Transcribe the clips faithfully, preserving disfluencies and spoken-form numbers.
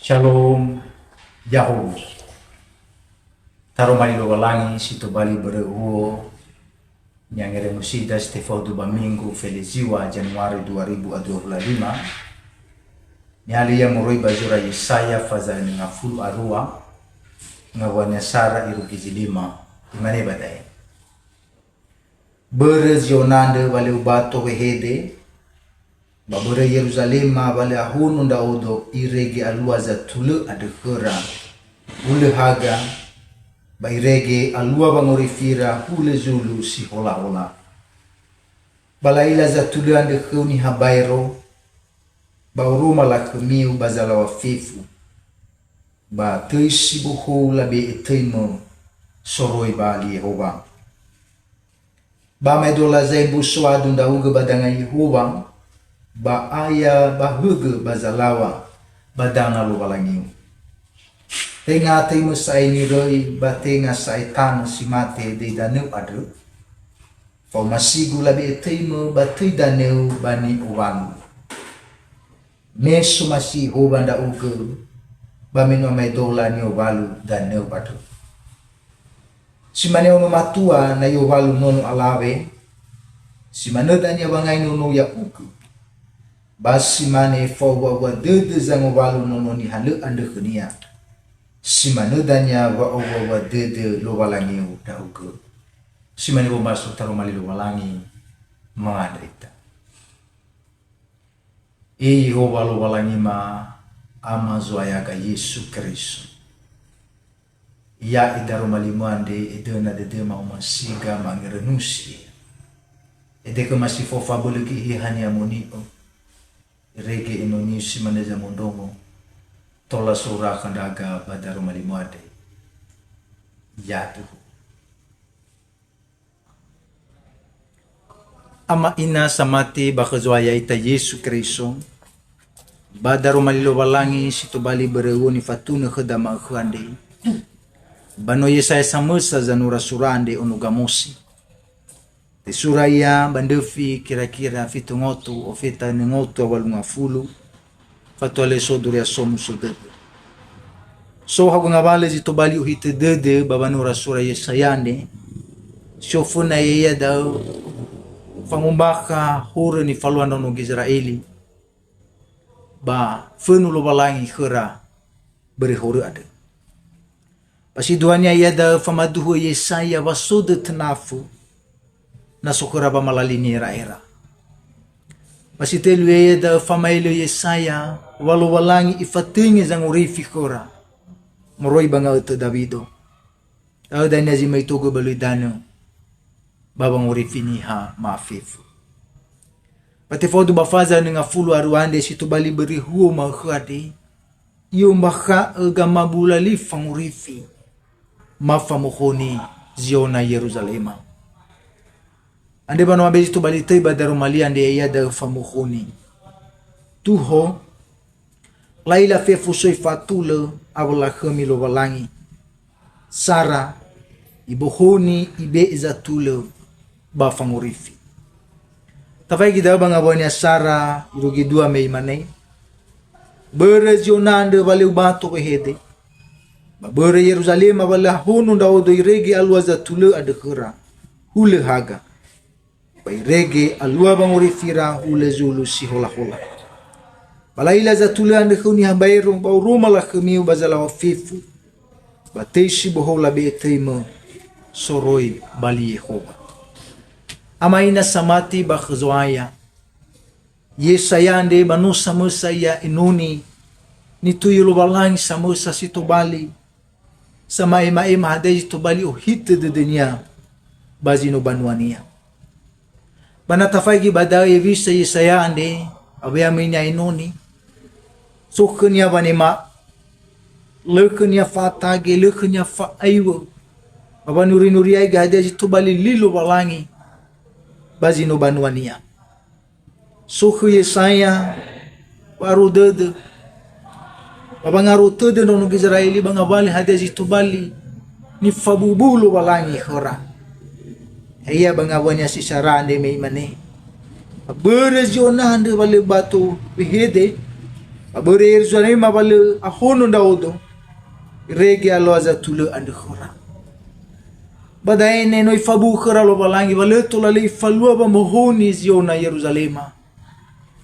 Shalom, Yahoo. Taroma li Lowalangi si tobali börö huo, ni'angeremösida si tefaudu ba Minggu feleziwa Januari dua ribu dua puluh lima. Ni'alö ia moroi ba zura Yesaya faza enga fulu a rua, ngawua ni'asara irugi zi lima, imane ba da'e. Börö Ziona andrö wa lö ubato wehede, ba börö Yeruzalema wa lö ahono ndra'odo irege alua zatulö andrö khöra, hulö haga, ba irege alua wangorifira hulö zulu si hola-hola. Ba la'ila zatulö andrö khöu niha baero, ba oroma lakhömiu ba zalaŵa fefu, ba töi si bohou labe'e töimö soroi ba li Yehowa. Ba ma'edola zaembuso adu ndra'ugö ba danga Yehowa, ba aya ba högö ba zalaŵa ba danga Lowalangiu. Tenga töimö sa'ae niröi ba tenga sa'ae tanö si mate döi danöu andrö, faoma sigu labe'e töimö ba töi danöu ba ni'owalu. Me somasi Yehowa ndra'ugö, ba me no ma'edola ni'owalu danöu andrö. Si mane ono matua na i'owalu nono alawe, si manö dania wangai nonou ya'ugö. Ba si mane fa'owuawua dödö zangowalu nono nihalö andrö khönia, si manö dania wa'owuawua dödö Lowalangiu ndra'ugö. Si mane wombaso taroma li Lowalangi, manga ndröita. E Yehowa Lowalangima, Ama Zo'aya Yesu Keriso. Ya'e daroma limö andre edöna dödöma omasiga mangerönusi. Edegöma si fao fabölö geheha ni'amoni'ö. Irege enoniu si mane zamondrongo. Tola sorakha ndra'aga ba daroma limö andre. Yaduhu. Ama ina samati ba khö Zo'aya ita Yesu Keriso, ba daroma li Lowalangi si tobali börö huo nifatunö khöda ma'ökhö andre, ba no Yesaya samösa zanura sura andre ono Gamosi. Tesura ia ba ndröfi kira-kira fitu ngotu ofeta önö ngotu a walu ngafulu, fatua lö so duria somuso dödö. So haogö ngawalö zi tobali ohitö dödö ba wanura sura Yesaya andre, si oföna ya'ia da'ö fangombakha horö nifalua ndraono Gizera'eli, ba fönu Lowalangi khöra börö horö andrö. Ba si duania ia da'ö famaduhu'ö Yesaya wa so dötö nafö, na so khöra wamalali niera'era. Ba si tölu ia da'ö famaelö Yesaya wa Lowalangi ifatenge zangorifi khöra moroi ba nga'ötö Dawido. Da'ö dania zi möi togö ba löi danö ba wangorifi niha mafefu. Ba tefaudu ba faza önö ngafulu a rua andre si tobali börö huo ma'ökhö andre, i'ombakha'ö gamabula li fangorifi, ma famokhoni Ziona Yeruzalema. Andre ba no abe zi tobali töi ba daroma li andre, ya'ia da'ö famokhoni. Tuho, la'ila fefu soi fatulö awö lakhömi Lowalangi. Sara, ibohoni ibe'e zatulö ba fangorifi. Tafaigi da'ö ba ngawua ni'asara irugi dua me imane, Börö Ziona andrö wa lö ubato wehede, ba börö Yeruzalema wa lö ahono ndra'odo irege alua zatulö andrö khöra, hulö haga. Ba irege alua wangorifira hulö zulu si hola-hola. Ba la'ila zatulö andrö khöu niha baero, ba oroma lakhömiu ba zalaŵa fefu, ba töi si bohou labe'e töimö soroi ba li Yehowa. Ama ina samati ba khö Zo'aya. Yesaya andre ba no samösa ia enoni, nituyö Lowalangi samösa si tobali, sama'ema'ema hadia zi tobali ohitö dödönia ba zi no banuania. Ba na tafaigi ba da'ö hewisa Yesaya andre, awea möinia enoni, so khönia wanema, lö khönia fa'atage, lö khönia fa'aiw̃ö, ba wanuri-nuriaigö hadia zi tobali li Lowalangi ba zi no banuania. So khö Yesaya wa'aro dödö, ba wangaro tödö ndraono Gizera'eli ba ngawalö hadia zi tobali nifabu'ubu'u Lowalangi khöra. Ya'ia ba ngawuania si sara andre me imane, Ba börö Ziona andrö wa lö ubato wehede, Ba börö Yeruzalema wa lö ahono ndra'odo, irege alua zatulö andrö khöra. Ba da'e ne no ifabu'u khöra Lowalangi wa lö tola lö ifalua wamohoni Ziona Yeruzalema.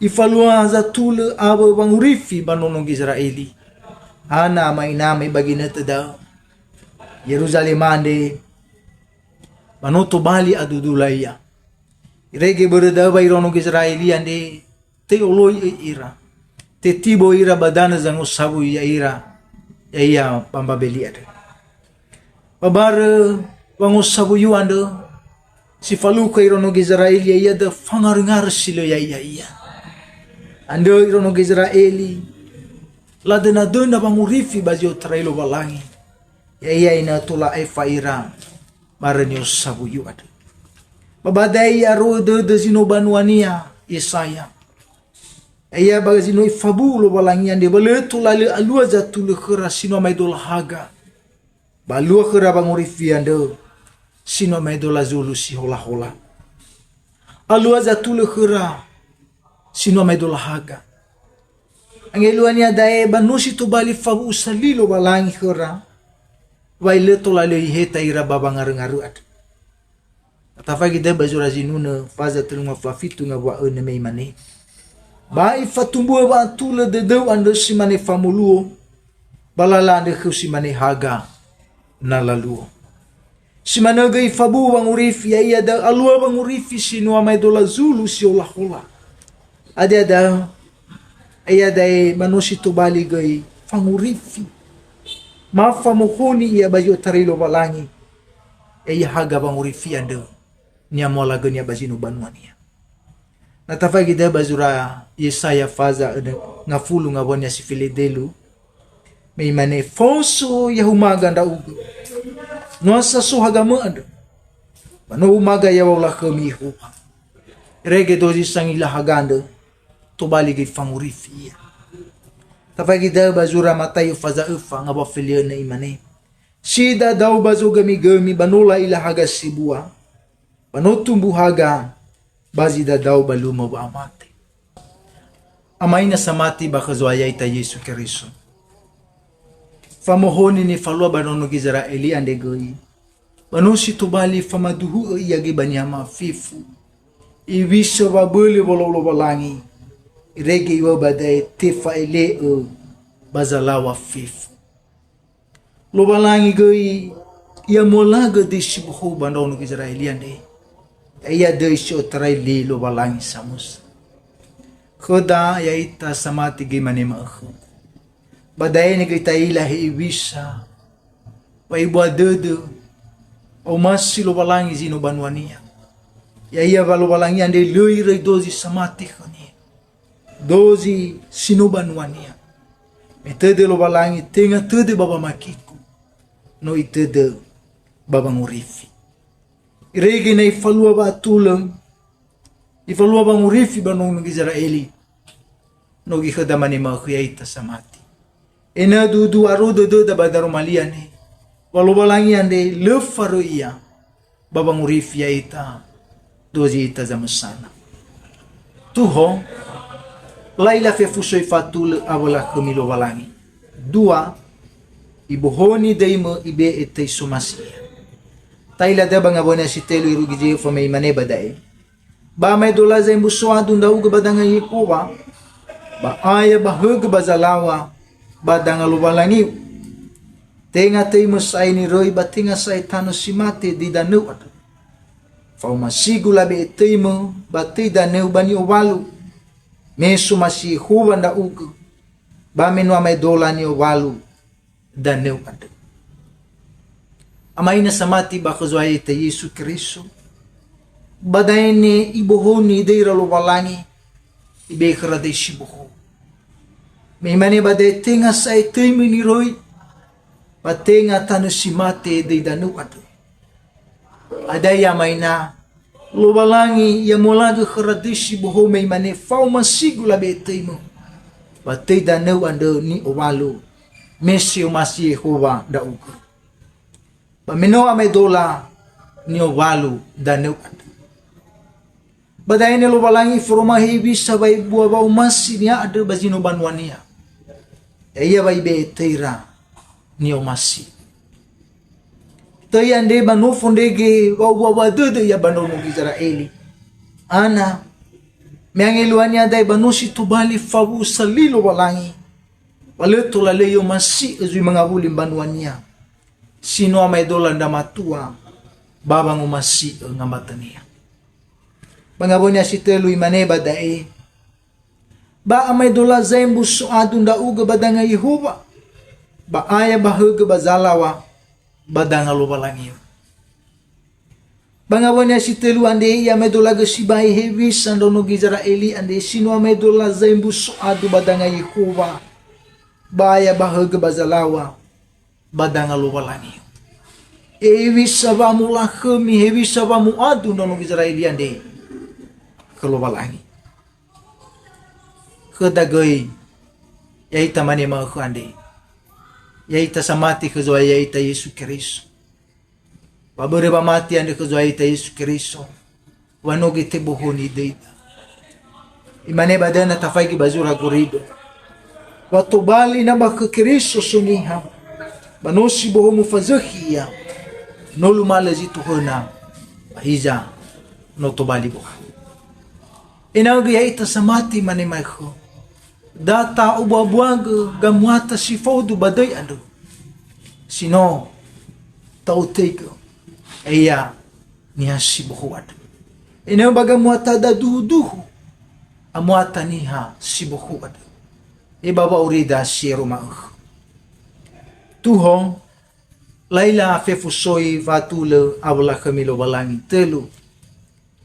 Ifalua zatulö awö wangorifi ba nono Gizera'eli. Hana ama ina me ba ginötö da'ö. Yeruzalema andre, ba no tobali adudula ia. Irege börö da'ö wa iraono Gizera'eli andre, te'oloi'ö ira. Tetibo ira ba danö zangosawuyu ya'ira, ya'ia ba Mbabeli andrö. Ba barö wangosawuyu andrö, si falukha iraono Gizera'eli ya'ia da'ö fangaröngarö si lö ya'ia ia. Andrö iraono Gizera'eli, ladönadöna wangorifi ba zi otarai Lowalangi, ya'ia ena'ö tola aefa ira barö ni'osawuyu andrö. Ba ba da'e i'aro'ö dödö zi no banuania Yesaya. Ya'ia ba zi no ifabu'u Lowalangi andre, wa lö tola lö alua zatulö khöra si no amaedola haga. Ba alua khöra wangorifi andrö si no amaedola zulu si holahola. Alua zatulö khöra si no amaedola haga. Angeluania da'e ba no si tobali fawu'usa li Lowalangi khöra, wa lö tola lö iheta ira ba wangaröngarö andrö. Tafaigi da'ö ba zura zinunö faza tölu ngafulu a fitu ngawua önö me imane, ba ifatumbu'ö wa'atulö dödöu andrö si mane famoluo, ba lala andrö khöu si mane haga na laluo. Si manö göi ifabu'u wangorifi, ya'ia da'ö alua wangorifi si no amaedola zulu si holahola. Hadia da'ö, ya'ia da'e ba no si tobali göi fangorifi. Ma famohoni ia ba zi otarai Lowalangi, ya'ia haga wangorifi andrö ni'amualagönia ba zi no banuania. Na tafaigi da'ö ba zura Yesaya faza önö ngafulu ngawuania si felendelu, me imane, "Faoso ya humaga ndra'ugö. No sa so hagamö andrö. Ba no humaga yaw̃a olakhömi Yehowa." Irege dozi sangila haga andrö, tobali göi fangorifi ia. Tafaigi da'ö ba zura Mataio faza öfa ngawua feliönö imane, "Si dadao ba zogömigömi ba no la'ila haga sebua, ba no tumbu haga ba zi dadao ba lumö wa'amate." Ama ina samati ba khö Zo'aya ita Yesu Keriso. Famohoni nifalua ba nono Gizera'eli andre göi, ba no si tobali famaduhu'ö ia göi ba niha fefu. Iwisö wabölö wolau Lowalangi, irege iŵa'ö ba da'e tefa'ele'ö ba zalaŵa fefu. Lowalangi göi, i'amualagö döi si bohou ba ndraono Gizera'eli andre. Ya'ia döi si otarai li Lowalangi samösa. Khöda ya'ita samati göi mane ma'ökhö. Ba da'e ne göi ta'ila hewisa, wa ebua dödö, wa omasi Lowalangi zi no banuania. Ya'ia wa Lowalangi andre lö iröi dozi samati khönia. Dozi si no banuania. Me tödö Lowalangi tenga tödö ba wamakiku, no itödö ba wangorifi. Irege na ifalua wa'atulö, ifalua wangorifi ba nono Gizera'eli. No göi khöda mane ma'ökhö ya'ita samati. Ena'ö dudu aro dödöda ba daroma li andre, wa Lowalangi andre lö faröi ia ba wangorifi ya'ita, dozi ita zamösana. Tuho, la'ila fefu soi fatulö awö lakhömi Lowalangi. Dua, ibohoni döimö ibe'e töi somasi ia. Ta'ila dödö ba ngawönia si telu irugi zi öfa me imane ba da'e, "Ba amaedola za'embuso adu ndra'ugö ba danga Yehowa, ba aya ba högö ba zalaŵa ba danga Lowalangiu. Tenga töimö sa'ae niröi ba tenga sa'ae tanö si mate döi danöu andrö. Fa'omasigu labe'e töimö ba töi danöu ba ni'owalu, me somasi Yehowa ndra'ugö, ba me no amaedola ni'owalu danöu andrö." Ama ina samati ba khö Zo'aya ita Yesu Keriso, ba da'e ne ibohoni döi ira Lowalangi, ibe'e khöra döi si bohou. Me imane ba da'e, "Tenga sa'ae töimö niröi, ba tenga tanö si mate döi danöu andrö." Hadia ya ama ina, Lowalangi i'amualagö khöra döi si bohou me imane, "Fa'omasigu labe'e töimö, ba töi danöu andrö ni'owalu, me si omasi Yehowa ndra'ugö. Ba me no amaedola ni'owalu danöu andrö." Ba da'e ne Lowalangi iforoma hewisa wa ebua wa'omasi-Nia andrö ba zi no banuania. Ya'ia wa ibe'e töira ni'omasi. Töi andre ba nofo ndrege wa'owuawua dödö ia ba ndraono Gizera'eli. Ana, me angeluania da'e ba no si tobali fawu'usa li Lowalangi, ba lö tola lö i'omasi'ö zui mangawuli mbanuania, si no amaedola ndra matua ba wangomasi'ö ngambatania. Ba ngawönia si tölu imane ba da'e, "Ba amaedola zaembu so'adu ndra'ugö ba danga Yehowa, ba aya ba högö ba zalaŵa ba danga Lowalangiu." Ba ngawönia si tölu andre i'amaedolagö sibai hewisa ndraono Gizera'eli andre si no amaedola zaembu so'adu ba danga Yehowa, ba aya ba högö ba zalaŵa ba danga Lowalangiu. Hewisa wamolakhömi, hewisa wamo'adu ndraono Gizera'eli andre khö Lowalangi. Khöda göi, ya'ita mane ma'ökhö andre. Ya'ita samati khö Zo'aya ya'ita Yesu Keriso. Ba börö wamati andre khö Zo'aya ya'ita Yesu Keriso, wa no göi tebohoni döida. Imane ba da'ö na tafaigi ba zura Gorido, "Wa tobali na ba khö Keriso so niha, ba no si bohou mufazökhi ia, no lumalö zi tuhöna, ba hiza no tobali bohou." Ena'ö göi ya'ita samati mane ma'ökhö, da ta'obuabuagö gamuata si faudu ba döi andrö, si no ta'otöigö, ya'ia niha si bohou andrö. Ena'ö ba gamuatada duhuduhu amuata niha si bohou andrö, e ba wa'aurida si ero ma'ökhö. Tuho, la'ila fefu soi watulö awö lakhömi Lowalangi. Tölu,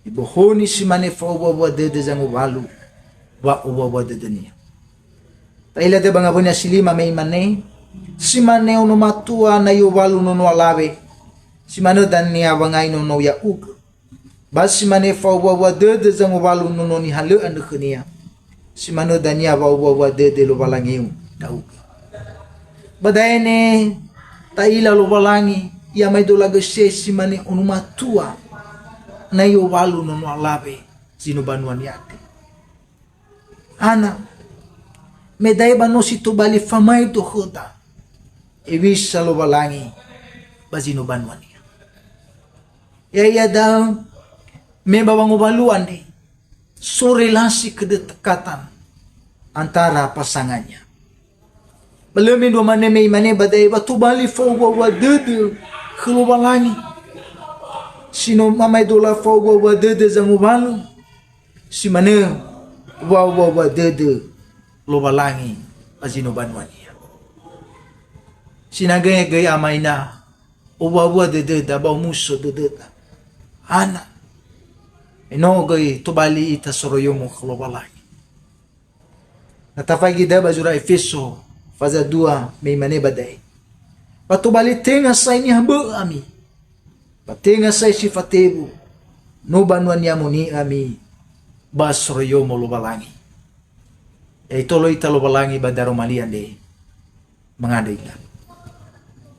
ibohoni si mane fa'owuawua dödö zangowalu wa'owuawua dödönia. Ta'ila da'ö ba ngawönia si lima me imane, "Si mane ono matua na i'owalu nono alawe, si manö dania wangai nono ya'ugö. Ba si mane fa'owuawua dödö zangowalu nono niha lö andrö khönia, si manö dania wa'owuawua dödö Lowalangiu ndra'ugö." Ba da'e ne ta'ila Lowalangi, i'amaedolagö sibai si mane ono matua na i'owalu nono alawe zi no banuania andre. Ana, me da'e ba no si tobali famaedo khöda, hewisa Lowalangi ba zi no banuania. Ya'ia da'ö, me ba wangowalu andre, so relasi kedekatan antara pasangannya. Ba lö mendrua mane me imane ba da'e, "Wa tobali fa'owuawua dödö khö Lowalangi. Si no mamaedola fa'owuawua dödö zangowalu, si manö wa'owuawua dödö Lowalangi ba zi no banuania." Sinangö göi ama ina, owuawua dödöda ba omuso dödöda. Ana, me no göi tobali ita soroiyomo khö Lowalangi. Na tafaigi da'ö ba zura Efeso faza dua me imane ba da'e, "Ba tobali tenga sa'ae niha bö'ö ami, ba tenga sa'ae si fatewu, no banua ni'amoni'ö ami ba soroiyomo Lowalangi." Ya'itolo ita Lowalangi ba daroma li andre, mangandrö ita.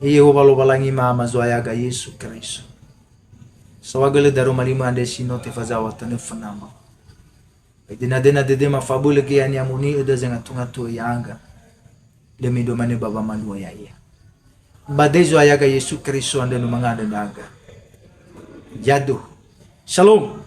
He Yehowa Lowalangi ma Ama Zo'aya ya'aga Yesu Keriso, saohagölö daroma limö andre si no tefazaŵa tanö fönama. Ba idönadöna dödöma fa'abölö göi ni'amoni'öda zangatungatu'ö ya'aga. Lö mendrua manö ba wamalua ya'ia. Ba döi Zo'aya ya'aga Yesu Keriso andrö no mangandrö ndra'aga. Yaduhu. Shalom.